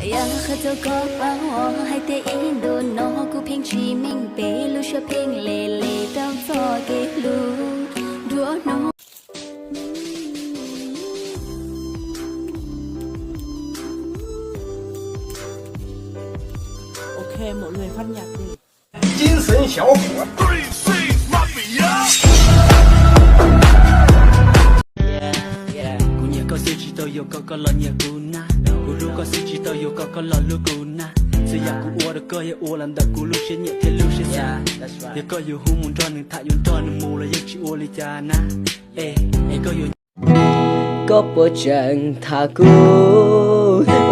Qhia rau koj paub hais tias ib ntu no kuv pheej tsis meej pem lub suab pheej le le rau txoj kev hlub nruab hnub. Ok, mọi người phát nhạc đi. 精神小伙。 Kuv nyiam koj xwb tsis tau yuav koj, koj los nyiam kuv na. Kuv hlub koj xwb tsis tau yuav koj, koj los hlub kuv na. Txhua yam kuv ua rau koj yog ua los ntawm kuv lub siab nyiam thiab lub siab xav. Yog koj yuav hu mus nrog nws tham, yuav nrog nws mus los yeej tsis ua li cas na. Es, es koj yuav Koj puas tseem tham kuv,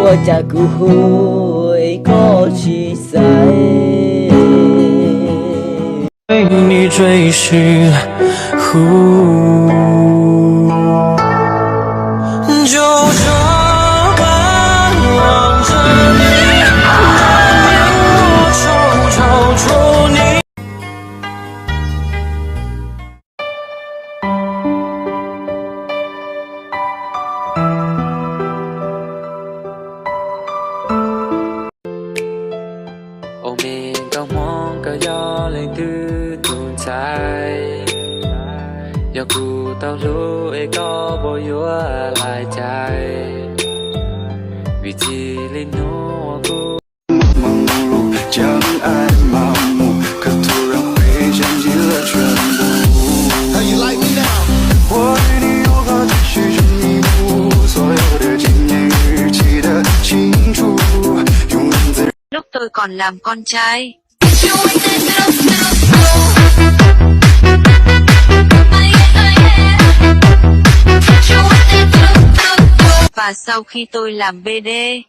ua cas kuv hu es koj tsis xaiv? 对你最是乎。 Ua me nkauj Hmoob, koj yog leej twg tus ntxhais? Yog kuv tau hlub es koj puas yuav laij cai? Vim txij li hnub uas kuv Lúc tôi còn làm con trai. Và sau khi tôi làm bê đê.